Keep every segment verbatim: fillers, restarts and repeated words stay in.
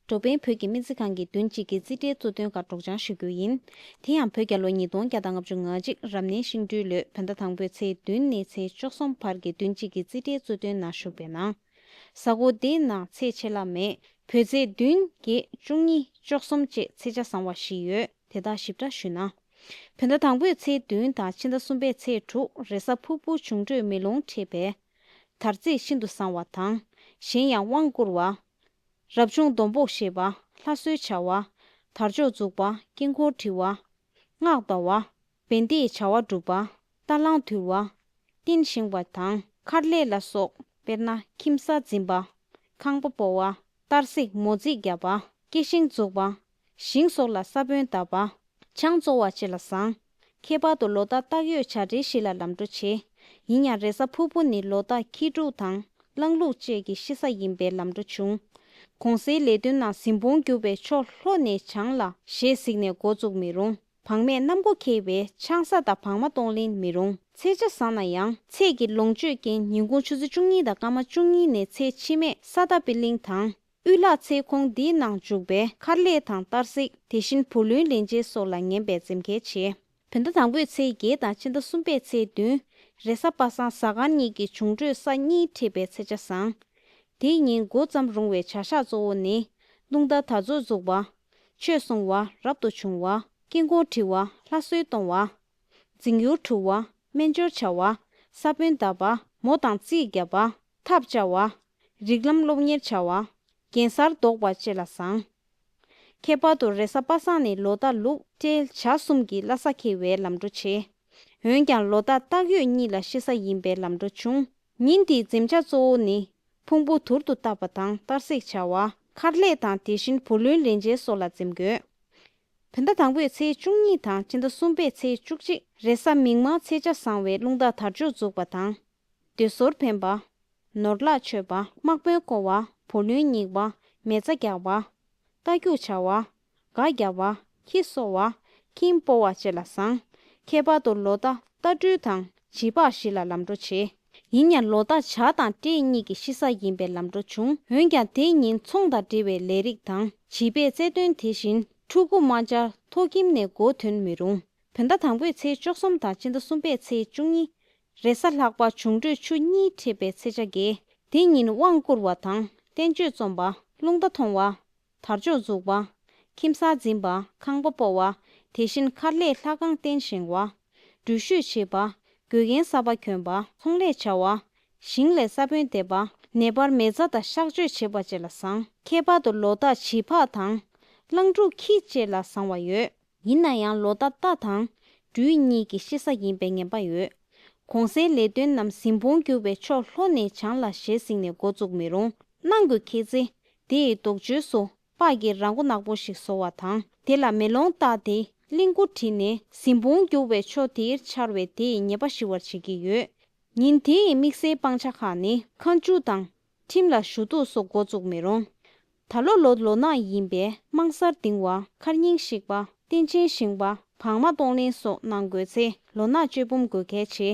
འགྲོ་ཕན་བོད་ཀྱི་སྨན་རྩིས་ཁང་གི་བདུན་གཅིག་གི་རྩིས་ཁྲའི་གཙོ་དོན་ཁག་སྒྲོག་སྦྱང་ཞུ་རྒྱུ་ཡིན། དེ་ཡང་བོད་རྒྱལ་ལོ་ཉིས་སྟོང་བརྒྱ་དང་ལྔ་བཅུ་ང་གཅིག་རབ་གནས་ཤིང་སྦྲུལ་ལོའི་བོད་ཟླ་དང་པོའི་ཚེས་བདུན་ནས་ཚེས་བཅུ་གསུམ་བར་གྱི་བདུན་གཅིག་གི་རྩིས་ཁྲའི་གཙོ་དོན་ནང་ཞུགས་པའི་ནང་། གཟའ་འཁོར་འདིའི་ནང་ཚེས་ཆད་ལྷག་མེད། བོད་ཚེས་བདུན་བརྒྱད་བཅུ་གཉིས་བཅུ་གསུམ་བཅས་ཚེས་ཆ་བཟང་བ་བཞི་ཡོད། དེ་དག་ཞིབ་ཕྲ་ཞུས་ན། བོད་ཟླ་དང་པོའི་ཚེས་བདུན་དང་ཕྱི་ཟླ་གསུམ་པའི་ཚེས་དྲུག་རེས་གཟའ་ཕུར་བུ་འབྱུང་འཕྲོད་མེ་ལོང་འཕྲད་པས། དར་ཚིགས་ཤིན་ཏུ་བཟང་བ་དང་། གཞན་ཡང་དབང་བསྐུར་བ། རབ་བྱུང་སྡོམ་པོ་བཞེས་པ། ལྷ་གསོལ་བྱ་བ། དར་ལྕོག་འཛུགས་པ། དཀྱིལ་འཁོར་བྲི་བ། སྔགས་བཟླ་བ། བན་དེས་བྱ་བ་སྒྲུབ་པ། རྟ་གླང་འདུལ་བ། རྟེན་བཞེངས་པ་དང་མཁར་ལས་ལ་སོགས། དཔེར་ན་ཁྱིམ་གསར་འཛིན་པ། ཁང་པ་སྤོ་བ། གཏར་གཟིགས་མོ་རྩིས་བརྒྱབ་པ། སྐྱེ་ཤིང་འཛུགས་པ། ཞིང་སོགས་ལ་ས་བོན་བཏབ་པ། ཆང་བཙོ་བ་བཅས་ལ་བཟང་། ཁྱད་པར་དུ་ལོ་རྟགས་སྟག་ཡོས་བྱ་སྤྲེལ་བཞི་ལ་ལམ་འགྲོ་ཆེ། ཡིན་ཡང་རེས་གཟའ་ཕུར་བུ་ནི་ལོ་རྟགས་ཁྱི་འབྲུག་དང་གླང་ལུག་བཅས་ཀྱི་ཤི་ས་ཡིན་པས་ལམ་འགྲོ་ཆུང་། གོང་གསལ་ལས་དོན་ནང་གཟིམ་དཔོན་རྒྱུ་བའི་ཕྱོགས་ལྷོ་ནས་བྱང་ལ་ཞེས་གཟིགས་ནས་འགོ་བཙུགས་མི་རུང་། བག་མེད་གནམ་སྒོ་ཁེལ་བས་ཆང་ས་དང་བག་མ་གཏོང་ལེན་མི་རུང་། ཚེས་ཆ་བཟང་ན་ཡང་ཚེས་ཀྱི་ལོངས་སྤྱོད་རྐྱེན་ཉིན་གུང་ཆུ་ཚོད་བཅུ་གཉིས་དང་སྐར་མ་བཅུ་གཉིས་ནས་ཚེས་ཕྱི་མས་ས་མཐའ་པི་ལིང་དང་། དབུས་ལྷག་ཚེས་ཁོངས་འདིའི་ནང་འཇུག་པས་མཁར་ལས་དང་གཏར་གཟིགས། དེ་བཞིན་བུ་ལོན་ལེན་བྱེད་སོགས་ལ་ངན་པས་འཛེམ་གལ་ཆེ། བོད་ཟླ་དང་པོའི་ཚེས་བརྒྱད་དང་ཕྱི་ཟླ་གསུམ་པའི་ཚེས་བདུན། རེས་གཟའ་པ་སངས་གཟའ་སྐར་གཉིས་ཀྱི་འབྱུང་འཕྲོད་ས་གཉིས་འཕྲད་པའི་ཚེས་ཆ་བཟང་། དེའི་ཉིན་འགོ་བརྩམས་རུང་བའི་བྱ་གཞག་གཙོ་བོ་ནི། རླུང་རྟ་དར་ལྕོག་འཛུགས་པ། ཆོས་གསུང་བ། རབ་ཏུ་བྱུང་བ། དཀྱིལ་འཁོར་བྲི་བ། ལྷ་གསོལ་གཏོང་བ། རྫིང་ཡུར་འཁྲུ་བ། སྨན་སྦྱོར་བྱ་བ། ས་བོན་བཏབ་པ། མོ་དང་རྩིས་བརྒྱབ་པ། ཐབ་བཅའ་བ། རིགས་ལམ་སློབ་གཉེར་བྱ་བ། གདན་སར་ལྡོག་པ་བཅས་ལ་བཟང་། ཁྱད་པར་དུ་རེས་གཟའ་པ་སངས་ནི་ལོ་རྟགས་ལུག་སྤྲེལ་བྱ་གསུམ་གྱི་བླ་གཟའ་འཁེལ་བས་ལམ་འགྲོ་ཆེ། འོན་ཀྱང་ལོ་རྟགས་སྟག་ཡོས་གཉིས་ལ་ཤི་ས་ཡིན་པས་ལམ་འགྲོ་ཆུང་། ཉིན་འདིའི་འཛེམ་བྱ་གཙོ་བོ་ནི། ཕུང་པོ་དུར་དུ་བཏབ་པ་དང་གཏར་གཟིགས་བྱ་བ། མཁར་ལས་དང་དེ་བཞིན་བུ་ལོན་ལེན་བྱེད་སོགས་ལ་འཛེམ་དགོས། བོད་ཟླ་དང་པོའི་ཚེས་བཅུ་གཉིས་དང་ཕྱི་ཟླ་གསུམ་པའི་ཚེས་བཅུ་གཅིག་རེས་གཟའ་མིག་དམར་ཚེས་ཆ་བཟང་བས་རླུང་རྟ་དར་ལྕོག་འཛུགས་པ་དང་། སྡོད་ཟོར་འཕེན་པ། ནོར་ལྷག་མཆོད་པ། དམག་དཔོན་བསྐོ་བ། བུ་ལོན་བསྙེགས་པ། མེ་བཙའ་རྒྱག་པ། རྟ་རྒྱུག་བྱ་བ། སྒ་བརྒྱབ་པ། ཁྱི་གསོ་བ། ཁྱིམ་སྤོ་བ་བཅས་ལ་བཟང་། ཁྱད་པར་དུ་ལོ་རྟགས་རྟ་སྦྲུལ་དང་བྱི་ཕག་བཞི་ལ་ལམ་འགྲོ་ཆེ། ཡིན་ཡང་ལོ་རྟགས་བྱ་དང་སྤྲེལ་གཉིས་ཀྱི་ཤི་ས་ཡིན་པས་ལམ་འགྲོ་ཆུང་། འོན་ཀྱང་དེའི་ཉིན་ཚོང་དང་འབྲེལ་བའི་ལས་རིགས་དང་བྱིས་པའི་རྩེད་འདོན་དེ་བཞིན་ཕྲུ་གུ་དམར་འབྱར་མཐོ་ཁྱིམ་ནས་མགོ་ཐོན་མི་རུང་། བོད་ཟླ་དང་པོའི་ཚེས་བཅུ་གསུམ་དང་ཕྱི་ཟླ་གསུམ་པའི་ཚེས་བཅུ་གཉིས། རེས་གཟའ་ལྷག་པ་འབྱུང་འཕྲོད་ཆུ་གཉིས་འཕྲད་པའི་ཚེས་ཆ་བརྒྱད། དེ་ཉིན་དབང་བསྐུར་བ་དང་བསྟན་བཅོས་རྩོམ་པ། རླུང་རྟ་མཐོང་བ། དར་ལྕོག་འཛུགས་པ། ཁྱིམ་གསར་འཛིན་པ། ཁང་པ་སྤོ་བ། དེ་བཞིན་མཁར་ལས་ལྷ་ཁང་རྟེན་བཞེངས་པ། འགྲུལ་བཞུད་བྱེད་པ། དགོས་གལ་གསར་པ་གྱོན་པ། ཚོང་ལས་བྱ་བ། ཞིང་ལས་ས་བོན་འདེབས་པ། ནད་པར་མེ་བཙའ་དང་གཤག་བཅོས་བྱེད་པ་བཅས་ལ་བཟང་། ཁྱད་པར་དུ་ལོ་རྟགས་བྱི་ཕག་དང་། གླང་ཕྲུག་ཁྱི་བཅས་ལ་བཟང་བ་ཡོད། ཡིན་ན་ཡང་ལོ་རྟགས་རྟ་དང་སྦྲུལ་གཉིས་ཀྱི་ཤི་ས་ཡིན་པའི་ངན་པ་ཡོད། གོང་གསལ་ལས་དོན་རྣམས་གཟིམ་དཔོན་རྒྱུ་བའི་ཕྱོགས་ལྷོ་ནས་བྱང་ལ་ཞེས་གཟིགས་ནས་འགོ་བཙུགས་མི་རུང་། གནང་དགོས། ཁྱེད་ཚེ་དེ་ཡི་དོགས་གཅོད་སུ་ཕག་གི་ར་མགོ་ནག་པོ་ཞིག་བཟོ་བ་དང་དེ་ལ་མེ་ལོང་བཏགས་ཏེ་གླིང་སྐུ་བྲིས་ནས་གཟིམ་དཔོན་རྒྱུ་བའི་ཕྱོགས་དེར་འཆར་བས་དེ་ཡི་ཉེས་པ་ཞི་བར་བྱེད་ཀྱི་ཡོད། ཉིན་དེའི་དམིགས་བསལ་སྤང་བྱ་ཁག་ནི་ཁ་མཆུ་དང་། ཁྲིམས་ལ་ཞུ་གཏུག་སོགས་འགོ་བཙུགས་མི་རུང་། ད་ལོ་ལོ་ལོ་ནག་ཡིན་པས་དམངས་སར་ལྡིང་བ། མཁར་རྙིང་བཤིག་པ། རྟེན་ཆེན་བཞེངས་པ། བག་མ་གཏོང་ལེན་སོགས་གནང་དགོས་ཚེ་ལོ་ནག་གཅོད་འབུམ་དགོས་གལ་ཆེ།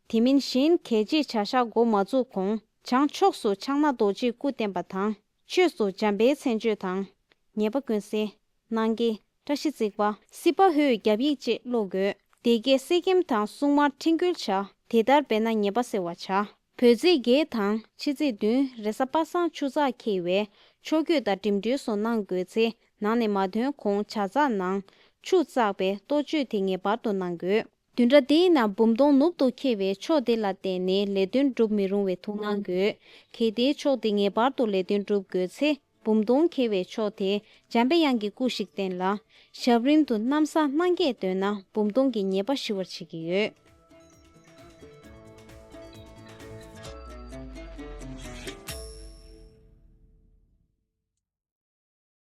དེ་མིན་གཞན་གལ་ཆེའི་བྱ་གཞག་འགོ་མ་བཙུགས་གོང་བྱང་ཕྱོགས་སུ་ཕྱག་ན་རྡོ་རྗེའི་སྐུ་བསྟན་པ་དང་། ཆོས་སུ་འཇམ་པའི་མཚན་བརྗོད་དང་། ཉེས་པ་ཀུན་སེལ། གནང་དགེ། བཀྲ་ཤིས་བརྩེགས་པ། སྲིད་པ་འོད་རྒྱབ་ཡིག་བཅས་ཀློག་དགོས། སྡེ་བརྒྱད་གསེར་སྐྱེམས་དང་སྲུང་མར་འཕྲིན་བསྐུལ་བྱ། དེ་ལྟར་འབད་ན་ཉེས་པ་སེལ་བར་བྱ། བོད་ཚེས་བརྒྱད་དང་ཕྱི་ཚེས་བདུན་རེས་གཟའ་པ་སངས་ཆུ་ཚགས་འཁེལ་བས་ཆོས་གོས་དང་འགྲིམ་འགྲུལ་སོགས་གནང་དགོས་ཚེ་ནང་ནས་མ་ཐོན་གོང་བྱ་ཚགས་ནང་ཆུ་བཙགས་པའི་གཏོ་བཅོས་དེ་ངེས་པར་དུ་གནང་དགོས། བདུན་ཕྲག་འདིའི་ནང་འབུམ་སྡོང་ནུབ་ཏུ་འཁེལ་བའི་ཕྱོགས་དེ་ལ་བརྟེན་ནས་ལས་དོན་སྒྲུབ་མི་རུང་བའི་ཐུགས་སྣང་དགོས། གལ་ཏེ་ཕྱོགས་དེ་ངེས་པར་དུ་ལས་དོན་སྒྲུབ་དགོས་ཚེ། འབུམ་སྡོང་འཁེལ་བའི་ཕྱོགས་དེ་འཇམ་པའི་དབྱངས་ཀྱི་སྐུ་ཞིག་བསྟན་ལ། ཞབས་རིམ་དུ་གནམ་ས་སྣང་རྒྱས་འདོན་ན་འབུམ་སྡོང་གི་ཉེས་པ་ཞི་བར་བྱེད་ཀྱི་ཡོད།